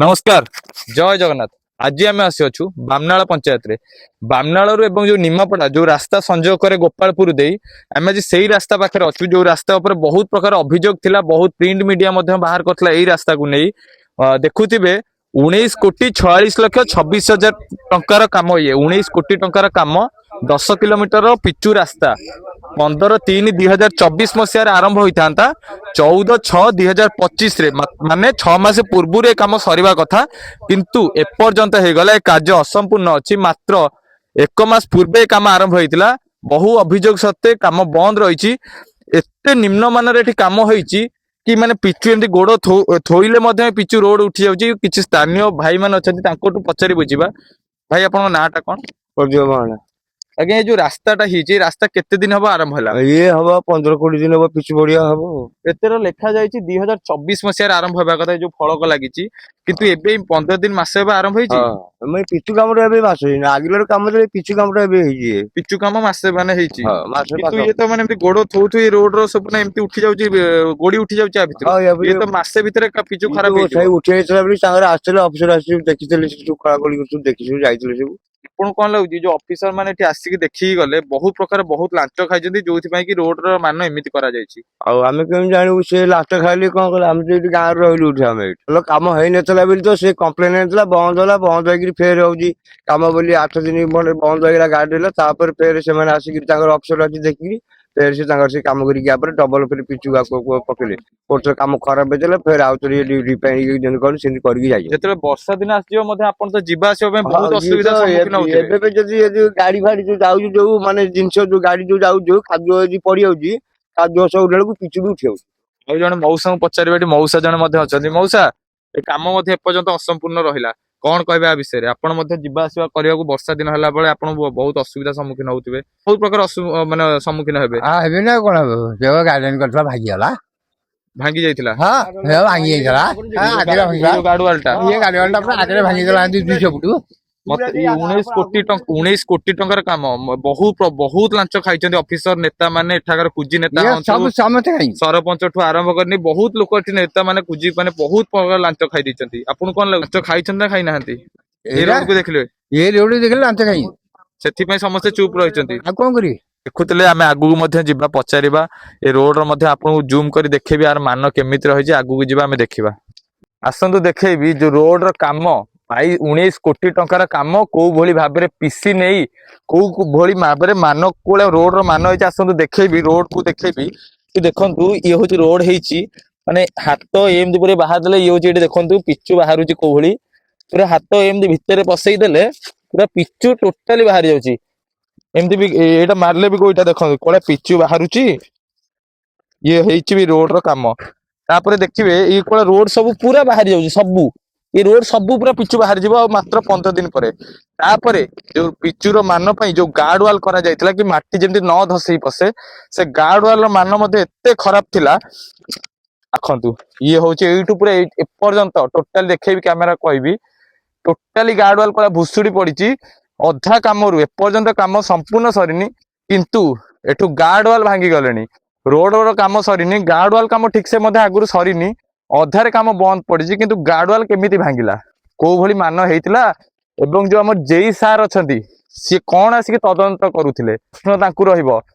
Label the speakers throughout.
Speaker 1: ନମସ୍କାର, ଜୟ ଜଗନ୍ନାଥ। ଆଜି ଆମେ ଆସିଅଛୁ ବାମନାଳ ପଞ୍ଚାୟତରେ। ବାମନାଳରୁ ଏବଂ ଯୋଉ ନିମାପଡା ଯୋଉ ରାସ୍ତା ସଂଯୋଗ କରେ ଗୋପାଳପୁର ଦେଇ, ଆମେ ଆଜି ସେଇ ରାସ୍ତା ପାଖରେ ଅଛୁ, ଯୋଉ ରାସ୍ତା ଉପରେ ବହୁତ ପ୍ରକାର ଅଭିଯୋଗ ଥିଲା, ବହୁତ ପ୍ରିଣ୍ଟ ମିଡିଆ ମଧ୍ୟ ବାହାର କରିଥିଲା ଏଇ ରାସ୍ତାକୁ ନେଇ। ଦେଖୁଥିବେ, 19 କୋଟି 46 ଲକ୍ଷ 26 ହଜାର ଟଙ୍କାର କାମ ଇଏ। 19 କୋଟି ଟଙ୍କାର କାମ, 10 କିଲୋମିଟର ପିଚୁ ରାସ୍ତା 15/3/2024 ମସିହାରେ ଆରମ୍ଭ ହୋଇଥାନ୍ତା। 14/6/2025ରେ, ମାନେ 6 ମାସ ପୂର୍ବରୁ ଏ କାମ ସରିବା କଥା, କିନ୍ତୁ ଏପର୍ଯ୍ୟନ୍ତ ହେଇଗଲା ଏ କାର୍ଯ୍ୟ ଅସମ୍ପୂର୍ଣ୍ଣ ଅଛି। ମାତ୍ର ଏକ ମାସ ପୂର୍ବେ ଏ କାମ ଆରମ୍ଭ ହେଇଥିଲା। ବହୁ ଅଭିଯୋଗ ସତ୍ତ୍ୱେ କାମ ବନ୍ଦ ରହିଛି। ଏତେ ନିମ୍ନମାନର ଏଠି କାମ ହେଇଛି କି ମାନେ ପିଚୁ ଏମିତି ଗୋଡ ଥୋଇଲେ ମଧ୍ୟ ଏ ପିଚୁ ରୋଡ ଉଠି ଯାଉଛି। କିଛି ସ୍ଥାନୀୟ ଭାଇମାନେ ଅଛନ୍ତି, ତାଙ୍କଠୁ ପଚାରି ବୁଝିବା। ଭାଇ, ଆପଣଙ୍କ ନାଁଟା କଣ?
Speaker 2: ପ୍ରଦୀପ ମହାରଣା।
Speaker 1: ଆଜ୍ଞା, ଏଇ ଯୋଉ ରାସ୍ତାଟା ହେଇଛି, ଏ ରାସ୍ତା କେତେ ଦିନ ହବ ଆରମ୍ଭ ହେଲା?
Speaker 2: ଇଏ ହବ 15-20 ଦିନ ହବ, ପିଚୁ ବଢିଆ ହବ।
Speaker 1: ଏଥିରେ ଲେଖା ଯାଇଛି 2024 ମସିହାରେ ଆରମ୍ଭ ହେବା କଥା, ଏ ଯୋଉ ଫଳକ ଲାଗିଛି। କିନ୍ତୁ ଏବେ ଏଇ 15 ଦିନ, ମାସେ ହେବ ଆରମ୍ଭ ହେଇଛି।
Speaker 2: ହଁ, ମାନେ ପିଚୁ କାମଟା ଏବେ ମାସେ ହେଇନି। ଆଗିଲାର କାମ ଥିଲା, ପିଚୁ କାମଟା ଏବେ ହେଇଛି।
Speaker 1: ପିଚୁ କାମ ମାସେ ମାନେ ହେଇଛି।
Speaker 2: ହଁ, ମାସେ
Speaker 1: କିନ୍ତୁ
Speaker 2: ପାଖ।
Speaker 1: ଇଏ ତ ମାନେ ଏମିତି ଗୋଡ ଥୋଉ ଥୋଇ ରୋଡ ର ସବୁ ମାନେ ଏମିତି ଉଠି ଯାଉଛି, ଗୋଡି ଉଠି ଯାଉଛି ଆ ଭିତରୁ। ଇଏ ତ ମାସେ ଭିତରେ ପିଚୁ ଖରାପ ହେଇଯିବ।
Speaker 2: ସେଇ ଉଠି ଯାଇଥିଲା ବୋଲି ସାଙ୍ଗରେ ଆସିଥିଲେ, ଅଫିସର ଆସିକି ଦେଖିଥିଲେ, ସେ ସବୁ କଳାକଳି ସବୁ ଦେଖି ସବୁ ଯାଇଥିଲେ ସବୁ।
Speaker 1: ଆପଣଙ୍କୁ କଣ ଲାଗୁଛି, ଯୋଉ ଅଫିସର ମାନେ ଏଠି ଆସିକି ଦେଖିକି ଗଲେ, ବହୁତ ପ୍ରକାର ବହୁତ ଲାଞ୍ଚ ଖାଇଛନ୍ତି, ଯୋଉଥିପାଇଁ କି ରୋଡ ର ମାନ ଏମିତି କରାଯାଇଛି?
Speaker 2: ଆଉ ଆମେ କେମିତି ଜାଣିବୁ ସେ ଲାଞ୍ଚ ଖାଇଲେ କଣ କଲେ? ଆମେ ତ ଏଇଠି ଗାଁରେ ରହିଲୁ ଏଠି। ଆମେ ଏଇଠି ଭଲ କାମ ହେଇନଥିଲା ବୋଲି ତ ସେ କମ୍ପ୍ଲେନ ହେଇଥିଲା, ବନ୍ଦ ହେଲା। ବନ୍ଦ ହେଇକିରି ଫେର ହଉଛି କାମ ବୋଲି 8 ଦିନ ଖଣ୍ଡେ ବନ୍ଦ ହେଇଗଲା ଗାଡି ହେଲା। ତାପରେ ଫେର ସେମାନେ ଆସିକିରି ତାଙ୍କର ଅଫିସର ଆସି ଦେଖିକିରି ଫେର ସେ ତାଙ୍କର ସେ କାମ କରିକି ୟା ପରେ ଡବଲ ଫେର ପିଚୁ ପକେଇଲେ। କୋର୍ଟର କାମ ଖରାପ ହେଇଥିଲା, ଫେର ଆଉ ଥରେ ରିପେୟାରିଂ ଯେମିତି କରୁ ସେମିତି କରିକି ଯାଇଛନ୍ତି।
Speaker 1: ଯେତେବେଳେ ବର୍ଷା ଦିନ ଆସିଯିବ ମଧ୍ୟ ଆପଣ ତ ଯିବା ଆସିବା ପାଇଁ ବହୁତ
Speaker 2: ହଁ, ଇଏ
Speaker 1: ଅସୁବିଧା
Speaker 2: ତ
Speaker 1: ସମ୍ମୁଖୀନ ହଉଥିବେ।
Speaker 2: ଏବେ ବି ଯଦି ଗାଡି ଫାଡି ଯୋଉ ଯାଉଛି, ଯୋଉ ମାନେ ଜିନିଷ ଯୋଉ ଗାଡି ଯୋଉ ଯାଉଛି, ଯୋଉ ଖାଦ୍ୟ ଯଦି ପଡିଯାଉଛି, କାଦୁଅ ସବୁ ବେଳକୁ ପିଚୁ ବି ଉଠି ଯାଉଛି।
Speaker 1: ଆଉ ଜଣେ ମଉସାଙ୍କୁ ପଚାରିବା। ଏଠି ମଉସା ଜଣେ ମଧ୍ୟ ଅଛନ୍ତି। ମଉସା, ଏ କାମ ମଧ୍ୟ ଏପର୍ଯ୍ୟନ୍ତ ଅସମ୍ପୂର୍ଣ୍ଣ ରହିଲା, କଣ କହିବେ ଆ ବିଷୟରେ? ଆପଣ ମଧ୍ୟ ଯିବା ଆସିବା କରିବାକୁ ବର୍ଷା ଦିନ ହେଲା ବେଳେ ଆପଣ ବହୁତ ଅସୁବିଧା ସମ୍ମୁଖୀନ ହଉଥିବେ, ବହୁତ ପ୍ରକାର ମାନେ ସମ୍ମୁଖୀନ ହେବେ।
Speaker 3: ହଁ, ହେବି ନା, କଣ ହବ? ସେ ଗାର୍ଡେନ କରିଥିଲା, ଭାଙ୍ଗିଗଲା।
Speaker 1: ଭାଙ୍ଗି ଯାଇଥିଲା?
Speaker 3: ହଁ, ସେ ଭାଙ୍ଗି ଯାଇଥିଲା। ହଁ, ଆଗରେ ଭାଙ୍ଗିଲା।
Speaker 1: ଯୋଉ ଗାଡୁଆଲ ଟା?
Speaker 3: ଇଏ ଗାଡି ଟା ପୁରା ଆଗରେ ଭାଙ୍ଗିଗଲା ଏମିତି 200 ଫୁଟ।
Speaker 1: ମତେ ଏଇ 19 କୋଟି ଟଙ୍କା, 19 କୋଟି ଟଙ୍କାର କାମ, ବହୁତ ବହୁତ ଲାଞ୍ଚ ଖାଇଛନ୍ତି ଅଫିସର, ନେତା ମାନେ, ଏଠାକାର କୁଜି ନେତା
Speaker 3: ଇଏ
Speaker 1: ହୁଅନ୍ତୁ,
Speaker 3: ସବୁ ସମସ୍ତେ ଖାଇ
Speaker 1: ସରପଞ୍ଚ ଠୁ ଆରମ୍ଭ କରିନି ବହୁତ ଲୋକ ଏଠି ନେତା ମାନେ, କୁଜି ମାନେ ବହୁତ ପ୍ରକାର ଲାଞ୍ଚ ଖାଇ ଦେଇଛନ୍ତି। ଆପଣଙ୍କୁ କଣ ଲାଗୁଛି, ଲାଞ୍ଚ ଖାଇଛନ୍ତି ନା ଖାଇନାହାନ୍ତି ଏ
Speaker 3: ଏଇଟା
Speaker 1: ରୋଡକୁ ଦେଖିଲେ?
Speaker 3: ଏ ରୋଡ ଦେଖିଲେ ଲାଞ୍ଚ ଖାଇ।
Speaker 1: ସେଥିପାଇଁ ସମସ୍ତେ ଚୁପ୍ ରହିଛନ୍ତି।
Speaker 3: ଆଉ କଣ କରିବେ?
Speaker 1: ଦେଖୁଥିଲେ, ଆମେ ଆଗକୁ ମଧ୍ୟ ଯିବା, ପଚାରିବା। ଏ ରୋଡ ର ମଧ୍ୟ ଆପଣଙ୍କୁ ଜୁମ୍ କରି ଦେଖେଇବି ଆର ମାନ କେମିତି ରହିଛି। ଆଗକୁ ଯିବା, ଆମେ ଦେଖିବା। ଆସନ୍ତୁ ଦେଖେଇବି ଯୋଉ ରୋଡ ର କାମ ଭାଇ, 19 କୋଟି ଟଙ୍କାର କାମ କୋଉ ଭଳି ଭାବରେ ପିସି ନେଇ କୋଉ କୋଉ ଭଳି ଭାବରେ ମାନ କୋଉ ରୋଡ ର ମାନ ହେଇଛି। ଆସନ୍ତୁ ଦେଖେଇବି, ରୋଡ କୁ ଦେଖେଇବି କି ଦେଖନ୍ତୁ, ଇଏ ହଉଛି ରୋଡ ହେଇଛି। ମାନେ ହାତ ଏମିତି ପୁରା ବାହାର ଦେଲେ, ଇଏ ହଉଛି, ଏଠି ଦେଖନ୍ତୁ ପିଚୁ ବାହାରୁଛି କୋଉ ଭଳି। ପୁରା ହାତ ଏମିତି ଭିତରେ ପଶେଇ ଦେଲେ ପୁରା ପିଚୁ ଟୋଟାଲି ବାହାରି ଯାଉଛି। ଏମିତି ବି ଏଇଟା ମାରିଲେ ବି କୋଉଟା ଦେଖନ୍ତୁ କୋଉଟା ପିଚୁ ବାହାରୁଛି। ଇଏ ହେଇଛି ବି ରୋଡ ର କାମ। ତାପରେ ଦେଖିବେ, ଇଏ କୋଉଟା ରୋଡ ସବୁ ପୁରା ବାହାରି ଯାଉଛି ସବୁ। ଏ ରୋଡ ସବୁ ପୁରା ପିଚୁ ବାହାରିଯିବ ଆଉ ମାତ୍ର 15 ଦିନ ପରେ। ତାପରେ ଯୋଉ ପିଚୁର ମାନ ପାଇଁ ଯୋଉ ଗାର୍ଡ ୱାଲ କରାଯାଇଥିଲା କି ମାଟି ଯେମିତି ନ ଧସେଇ ପଶେ, ସେ ଗାର୍ଡ ୱାଲ ର ମାନ ମଧ୍ୟ ଏତେ ଖରାପ ଥିଲା। ଆଖନ୍ତୁ, ଇଏ ହଉଛି ଏଇଠୁ ପୁରା ଏପର୍ଯ୍ୟନ୍ତ ଟୋଟାଲି ଦେଖେଇବି, କ୍ୟାମେରା କହିବି, ଟୋଟାଲି ଗାର୍ଡ ୱାଲ ପୁରା ଭୁଶୁଡି ପଡିଛି। ଅଧା କାମରୁ ଏପର୍ଯ୍ୟନ୍ତ କାମ ସମ୍ପୂର୍ଣ୍ଣ ସରିନି, କିନ୍ତୁ ଏଠୁ ଗାର୍ଡ ୱାଲ ଭାଙ୍ଗି ଗଲେଣି। ରୋଡ ର କାମ ସରିନି, ଗାର୍ଡ ୱାଲ କାମ ଠିକ ସେ ମଧ୍ୟ ଆଗରୁ ସରିନି, ଅଧାରେ କାମ ବନ୍ଦ ପଡିଛି। କିନ୍ତୁ ଗାର୍ଡ ୱାଲ କେମିତି ଭାଙ୍ଗିଲା, କୋଉ ଭଳି ମାନ ହେଇଥିଲା ଏବଂ ଯୋଉ ଆମର ଜେଇ ସାର୍ ଅଛନ୍ତି, ସିଏ କଣ ଆସିକି ତଦନ୍ତ କରୁଥିଲେ, ପ୍ରଶ୍ନ ତାଙ୍କୁ ରହିବ।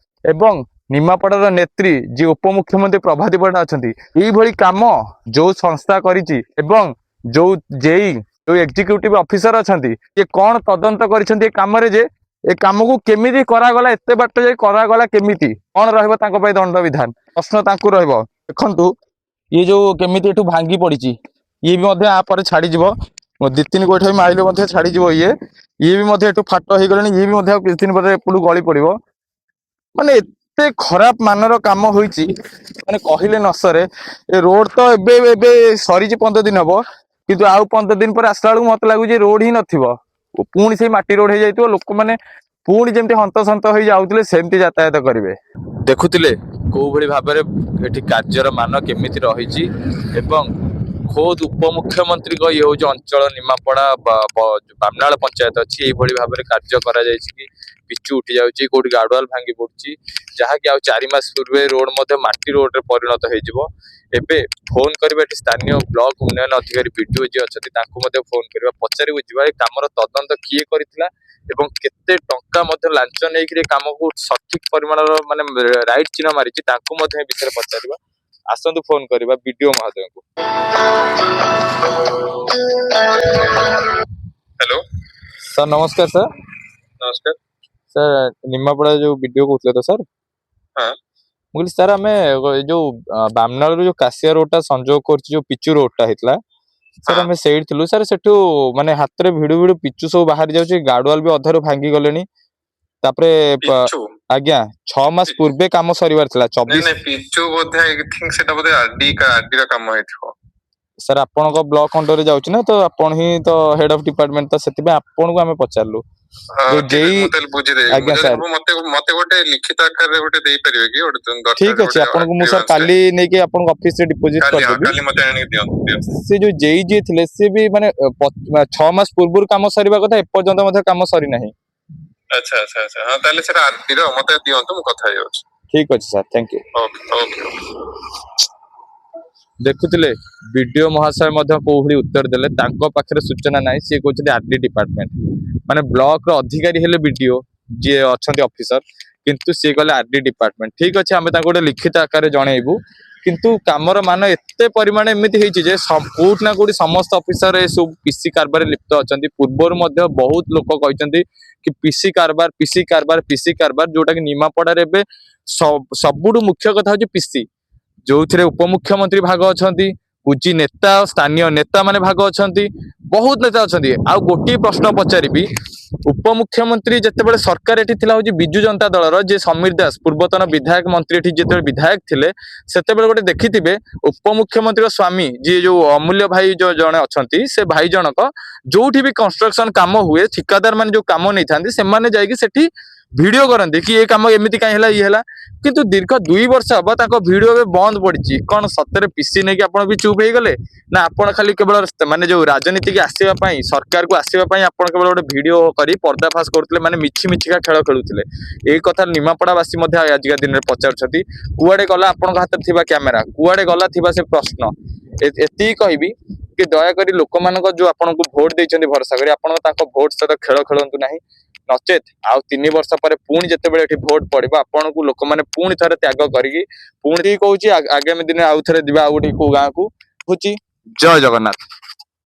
Speaker 1: ଏବଂ ନିମାପଡ଼ାର ନେତ୍ରୀ ଯିଏ ଉପମୁଖ୍ୟମନ୍ତ୍ରୀ ପ୍ରଭାତୀ ପରିଡ଼ା ଅଛନ୍ତି, ଏଇଭଳି କାମ ଯୋଉ ସଂସ୍ଥା କରିଛି ଏବଂ ଯୋଉ ଜେଇ, ଯୋଉ ଏକ୍ଜିକ୍ୟୁଟିଭ ଅଫିସର ଅଛନ୍ତି, ଇଏ କଣ ତଦନ୍ତ କରିଛନ୍ତି ଏ କାମରେ ଯେ ଏ କାମକୁ କେମିତି କରାଗଲା, ଏତେ ବାଟ ଯାଇ କରାଗଲା କେମିତି? କଣ ରହିବ ତାଙ୍କ ପାଇଁ ଦଣ୍ଡବିଧାନ, ପ୍ରଶ୍ନ ତାଙ୍କୁ ରହିବ। ଦେଖନ୍ତୁ, ଇଏ ଯୋଉ କେମିତି ଏଠୁ ଭାଙ୍ଗି ପଡିଛି, ଇଏ ବି ମଧ୍ୟ ଆ ପରେ ଛାଡିଯିବ। ଦି ତିନି ଗୋଇଠା ବି ମାରିଲେ ମଧ୍ୟ ଛାଡିଯିବ ଇଏ। ଇଏ ବି ମଧ୍ୟ ଏଠୁ ଫାଟ ହେଇଗଲାଣି। ଇଏ ବି ମଧ୍ୟ ଆଉ କିଛି ଦିନ ପରେ ଏପଟୁ ଗଳି ପଡିବ। ମାନେ ଏତେ ଖରାପ ମାନର କାମ ହୋଇଛି, ମାନେ କହିଲେ ନ ସରେ। ଏ ରୋଡ ତ ଏବେ ଏବେ ସରିଛି, 15 ଦିନ ହବ, କିନ୍ତୁ ଆଉ 15 ଦିନ ପରେ ଆସିଲା ବେଳକୁ ମତେ ଲାଗୁଛି ରୋଡ ହିଁ ନଥିବ। ପୁଣି ସେଇ ମାଟି ରୋଡ ହେଇଯାଇଥିବ। ଲୋକମାନେ ପୁଣି ଯେମିତି ହନ୍ତସନ୍ତ ହେଇ ଯାଉଥିଲେ, ସେମିତି ଯାତାୟାତ କରିବେ। ଦେଖୁଥିଲେ କୋଉ ଭଳି ଭାବରେ ଏଠି କାର୍ଯ୍ୟର ମାନ କେମିତି ରହିଛି ଏବଂ ଖୋଦ୍ ଉପମୁଖ୍ୟମନ୍ତ୍ରୀଙ୍କ ଇଏ ହଉଛି ଅଞ୍ଚଳ ନିମାପଡ଼ା ବାମନାଳ ପଞ୍ଚାୟତ ଅଛି। ଏଇଭଳି ଭାବରେ କାର୍ଯ୍ୟ କରାଯାଇଛି କି ପିଚୁ ଉଠି ଯାଉଛି, କୋଉଠି ଗାର୍ଡୱାଲ ଭାଙ୍ଗି ପଡୁଛି, ଯାହାକି ଆଉ 4 ମାସ ପୂର୍ବେ ରୋଡ ମଧ୍ୟ ମାଟି ରୋଡରେ ପରିଣତ ହେଇଯିବ। ଏବେ ଫୋନ କରିବା ଏଠି ସ୍ଥାନୀୟ ବ୍ଲକ ଉନ୍ନୟନ ଅଧିକାରୀ ବିଡିଓ ଯିଏ ଅଛନ୍ତି, ତାଙ୍କୁ ମଧ୍ୟ ଫୋନ କରିବା, ପଚାରିବାକୁ ଯିବା ଏ କାମର ତଦନ୍ତ କିଏ କରିଥିଲା ଏବଂ କେତେ ଟଙ୍କା ମଧ୍ୟ ଲାଞ୍ଚ ନେଇକିରି ଏ କାମକୁ ସଠିକ ପରିମାଣର ମାନେ ରାଇଟ ଚିହ୍ନ ମାରିଛି, ତାଙ୍କୁ ମଧ୍ୟ ଏ ବିଷୟରେ ପଚାରିବା। ଆସନ୍ତୁ ଫୋନ କରିବା ବିଡିଓ ମହୋଦୟଙ୍କୁ।
Speaker 4: ହ୍ୟାଲୋ।
Speaker 1: ସାର୍, ନମସ୍କାର ସାର୍।
Speaker 4: ନମସ୍କାର।
Speaker 1: ସାର୍, ନିମାପଡ଼ା ଯୋଉ ବିଡିଓ କହୁଥିଲେ ତ ସାର୍?
Speaker 4: ହଁ।
Speaker 1: ମୁଁ କହିଲି ସାର୍, ଆମେ ଏ ଯୋଉ ବାମନାଳରୁ ଯୋଉ କାଶିଆ ରୋଡ ଟା ସଂଯୋଗ କରୁଛି, ଯୋଉ ପିଚୁ ରୋଡ ଟା ହେଇଥିଲା ସାର୍, ଆମେ ସେଇଠି ଥିଲୁ ସାର୍। ସେଠୁ ମାନେ ହାତରେ ଭିଡୁ ଭିଡୁ ପିଚୁ ସବୁ ବାହାରି ଯାଉଛି, ଗାର୍ଡୱାଲ ବି ଅଧାରୁ ଭାଙ୍ଗି ଗଲେଣି। ତାପରେ
Speaker 4: ପିଚୁ?
Speaker 1: ଆଜ୍ଞା, 6 ମାସ ପୂର୍ବେ କାମ ସରିବାର ଥିଲା।
Speaker 4: ନାଇଁ।
Speaker 1: 24
Speaker 4: ନାଇଁ, ପିଚୁ ବୋଧେ I think ସେଟା ବୋଧେ ଆରଡି ଆରଡି ର କାମ ହେଇଥିବ।
Speaker 1: ସାର୍, ଆପଣଙ୍କ ବ୍ଲକ ଅଣ୍ଡରରେ ଯାଉଛି ନା, ତ ଆପଣ ହିଁ ତ ହେଡ ଅଫ ଡିପାର୍ଟମେଣ୍ଟ, ତ ସେଥିପାଇଁ ଆପଣଙ୍କୁ ଆମେ ପଚାରିଲୁ।
Speaker 4: ହଁ।
Speaker 1: ଯୋଉ
Speaker 4: ଠିକ ଅଛି,
Speaker 1: JE
Speaker 4: ମୁଁ ତାହେଲେ ବୁଝିଦେବି।
Speaker 1: ଆଜ୍ଞା
Speaker 4: ମୁଁ ଯଦି
Speaker 1: ସାର୍।
Speaker 4: ହବ ମତେ ଗୋଟେ ଲିଖିତ ଆକାରରେ ଗୋଟେ ଦେଇପାରିବେ କି ଗୋଟେ ଦରକାର
Speaker 1: ଠିକ ଅଛି।
Speaker 4: ଗୋଟେ
Speaker 1: ଆପଣଙ୍କୁ ମୁଁ ସାର୍
Speaker 4: grievance ରେ?
Speaker 1: କାଲି ନେଇକି ଆପଣଙ୍କ ଅଫିସରେ ଡିପୋଜିଟ
Speaker 4: କାଲି, ହଁ।
Speaker 1: କରିଦେବି।
Speaker 4: କାଲି ମତେ ଆଣିକି ଦିଅନ୍ତୁ, ଦିଅନ୍ତୁ।
Speaker 1: ସେ ଯୋଉ ଜେଇ ଯିଏ ଥିଲେ, ସିଏ ବି ମାନେ 6 ମାସ ପୂର୍ବରୁ କାମ ସରିବା କଥା, ଏପର୍ଯ୍ୟନ୍ତ ମଧ୍ୟ କାମ ସରିନାହିଁ।
Speaker 4: ଆଚ୍ଛା, ହଁ, ତାହେଲେ ସେଟା ଆରଡି ର, ମତେ ଦିଅନ୍ତୁ, ମୁଁ କଥା ହେଇଯାଉଛି।
Speaker 1: ଠିକ ଅଛି sir, thank you.
Speaker 4: Okay okay
Speaker 1: ଦେଖୁଥିଲେ ବିଡିଓ ମହାଶୟ ମଧ୍ୟ କୋଉ ଭଳି ଉତ୍ତର ଦେଲେ। ତାଙ୍କ ପାଖରେ ସୂଚନା ନାହିଁ। ସିଏ କହୁଛନ୍ତି ଆରଡି ଡିପାର୍ଟମେଣ୍ଟ, ମାନେ ବ୍ଲକର ଅଧିକାରୀ ହେଲେ ବିଡିଓ ଯିଏ ଅଛନ୍ତି ଅଫିସର, କିନ୍ତୁ ସିଏ କହିଲେ ଆରଡି ଡିପାର୍ଟମେଣ୍ଟ। ଠିକ ଅଛି, ଆମେ ତାଙ୍କୁ ଗୋଟେ ଲିଖିତ ଆକାରରେ ଜଣେଇବୁ। କିନ୍ତୁ କାମର ମାନ ଏତେ ପରିମାଣ ଏମିତି ହେଇଛି ଯେ କୋଉଠି ନା କୋଉଠି ସମସ୍ତ ଅଫିସର ଏସବୁ ପିସି କାରବାରରେ ଲିପ୍ତ ଅଛନ୍ତି। ପୂର୍ବରୁ ମଧ୍ୟ ବହୁତ ଲୋକ କହିଛନ୍ତି କି ପିସି କାରବାର, ପିସି କାରବାର, ପିସି କାରବାର, ଯୋଉଟା କି ନିମାପଡାରେ ଏବେ ସବୁଠୁ ମୁଖ୍ୟ କଥା ହଉଛି ପିସି, ଯୋଉଥିରେ ଉପମୁଖ୍ୟମନ୍ତ୍ରୀ ଭାଗ ଅଛନ୍ତି, କୁଜି ନେତା, ସ୍ଥାନୀୟ ନେତା ମାନେ ଭାଗ ଅଛନ୍ତି, ବହୁତ ନେତା ଅଛନ୍ତି। ଆଉ ଗୋଟିଏ ପ୍ରଶ୍ନ ପଚାରିବି, ଉପମୁଖ୍ୟମନ୍ତ୍ରୀ ଯେତେବେଳେ ସରକାର ଏଠି ଥିଲା ହଉଛି ବିଜୁ ଜନତା ଦଳର ଯେ ସମୀର ଦାସ, ପୂର୍ବତନ ବିଧାୟକ, ମନ୍ତ୍ରୀ, ଏଠି ଯେତେବେଳେ ବିଧାୟକ ଥିଲେ, ସେତେବେଳେ ଗୋଟେ ଦେଖିଥିବେ ଉପମୁଖ୍ୟମନ୍ତ୍ରୀଙ୍କ ସ୍ୱାମୀ ଯିଏ ଯୋଉ ଅମୂଲ୍ୟ ଭାଇ ଯୋଉ ଜଣେ ଅଛନ୍ତି, ସେ ଭାଇ ଜଣକ ଯୋଉଠି ବି କନଷ୍ଟ୍ରକ୍ସନ କାମ ହୁଏ, ଠିକାଦାର ମାନେ ଯୋଉ କାମ ନେଇଥାନ୍ତି, ସେମାନେ ଯାଇକି ସେଠି ଭିଡିଓ କରନ୍ତି କି ଏ କାମ ଏମିତି କାହିଁ ହେଲା, ଇଏ ହେଲା। କିନ୍ତୁ ଦୀର୍ଘ 2 ବର୍ଷ ହବ ତାଙ୍କ ଭିଡିଓ ଏବେ ବନ୍ଦ ପଡିଛି। କଣ ସତରେ ପିସି ନେଇକି ଆପଣ ବି ଚୁପ୍ ହେଇଗଲେ, ନା ଆପଣ ଖାଲି କେବଳ ମାନେ ଯୋଉ ରାଜନୀତିକି ଆସିବା ପାଇଁ, ସରକାରକୁ ଆସିବା ପାଇଁ ଆପଣ କେବଳ ଗୋଟେ ଭିଡିଓ କରି ପର୍ଦ୍ଦାଫାଶ କରୁଥିଲେ, ମାନେ ମିଛି ମିଛିକା ଖେଳ ଖେଳୁଥିଲେ? ଏଇ କଥା ନିମାପଡାବାସୀ ମଧ୍ୟ ଆଜିକା ଦିନରେ ପଚାରୁଛନ୍ତି। କୁଆଡେ ଗଲା ଆପଣଙ୍କ ହାତରେ ଥିବା କ୍ୟାମେରା? କୁଆଡେ ଗଲା ଥିବା ସେ ପ୍ରଶ୍ନ? ଏତିକି କହିବି କି ଦୟାକରି ଲୋକମାନଙ୍କ ଯୋଉ ଆପଣଙ୍କୁ ଭୋଟ ଦେଇଛନ୍ତି ଭରସା କରି, ଆପଣ ତାଙ୍କ ଭୋଟ ସହିତ ଖେଳ ଖେଳନ୍ତୁ ନାହିଁ। ନଚେତ୍ ଆଉ 3 ବର୍ଷ ପରେ ପୁଣି ଯେତେବେଳେ ଏଠି ଭୋଟ ପଡିବ, ଆପଣଙ୍କୁ ଲୋକମାନେ ପୁଣି ଥରେ ତ୍ୟାଗ କରିକି ପୁଣି କହୁଛି। ଆଗାମୀ ଦିନେ ଆଉ ଥରେ ଯିବା ଆଉ ଗୋଟେ କୋଉ ଗାଁକୁ ହଉଛି। ଜୟ ଜଗନ୍ନାଥ।